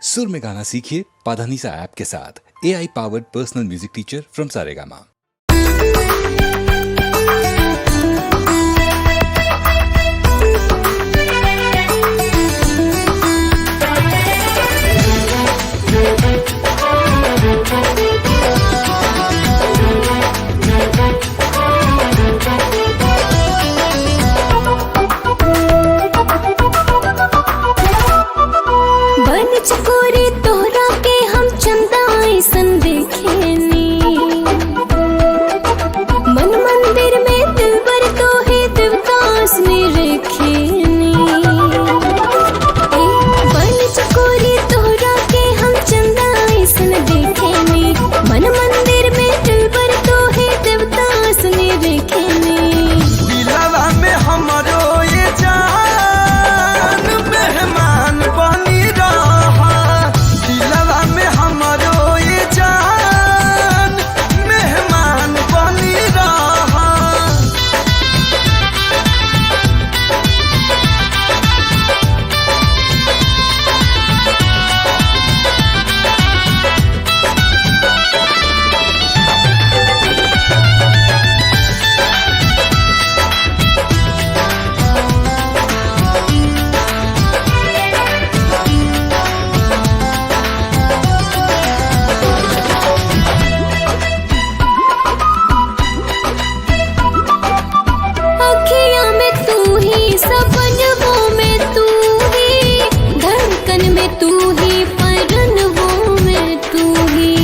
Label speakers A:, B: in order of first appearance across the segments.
A: सुर में गाना सीखिए पाधानीसा ऐप के साथ। AI powered personal music teacher from Saregama.
B: बन चकोरी तोहरा के हम चंदा ऐसन देखेनी। मन मंदिर में दिलबर तोहे देवदास ने रखेनी। ए बन चकोरी तोहरा के हम चंदा ऐसन देखेनी। मन मंदिर में दिलबर तोहे देवदास ने रखेनी।
C: दिलवा में हमरो ये जान मेहमान बनी रहा। दिलवा में हमरो ये जान मेहमान बनी रहा।
B: अखियां में तू ही, सपनों में तू ही, धड़कन में तू ही, परनवों में तू ही।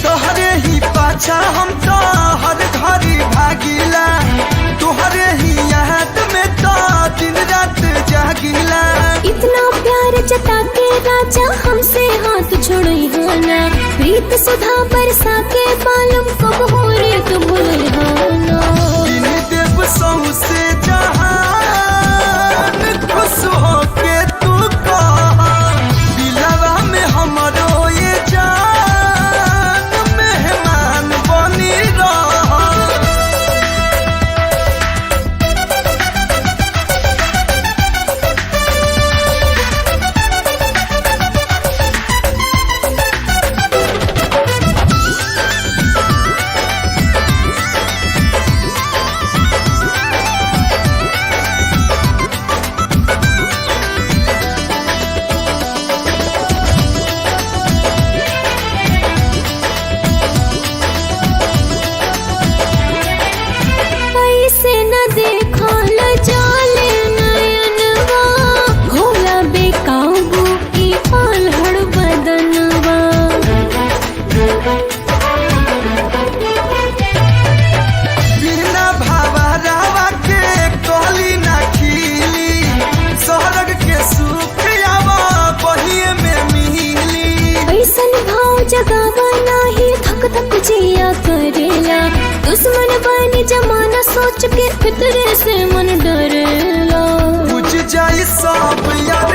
C: तोहरे ही पाछा हम तो हर घड़ी भागीला। तोहरे ही याद में तो दिन रात जागीला।
B: इतना प्यार जता के राजा हमसे हाथ छोड़ई ना। प्रीत सुधा बरसा के बालम कब हो रे तू भूल ना।
C: दिन देव सौसे जहान खुश होके तू कहा। दिलवा में हमरो ये जान मेहमान बनी रहा।
B: ऐसे न देखा ल जाले नयनवा, भोला बेकाबू ई आल्हड़ बदनवा।
C: बिना भावरावा के कहली ना खिली। स्वर्ग के सुख आवा बहिए में मिली।
B: ऐसन भाव जगावा नाही धक धक जिया करेला। दुश्मन बन जमाना सोच के फितरे से मन डरेला।
C: बुझ जाई सब यार।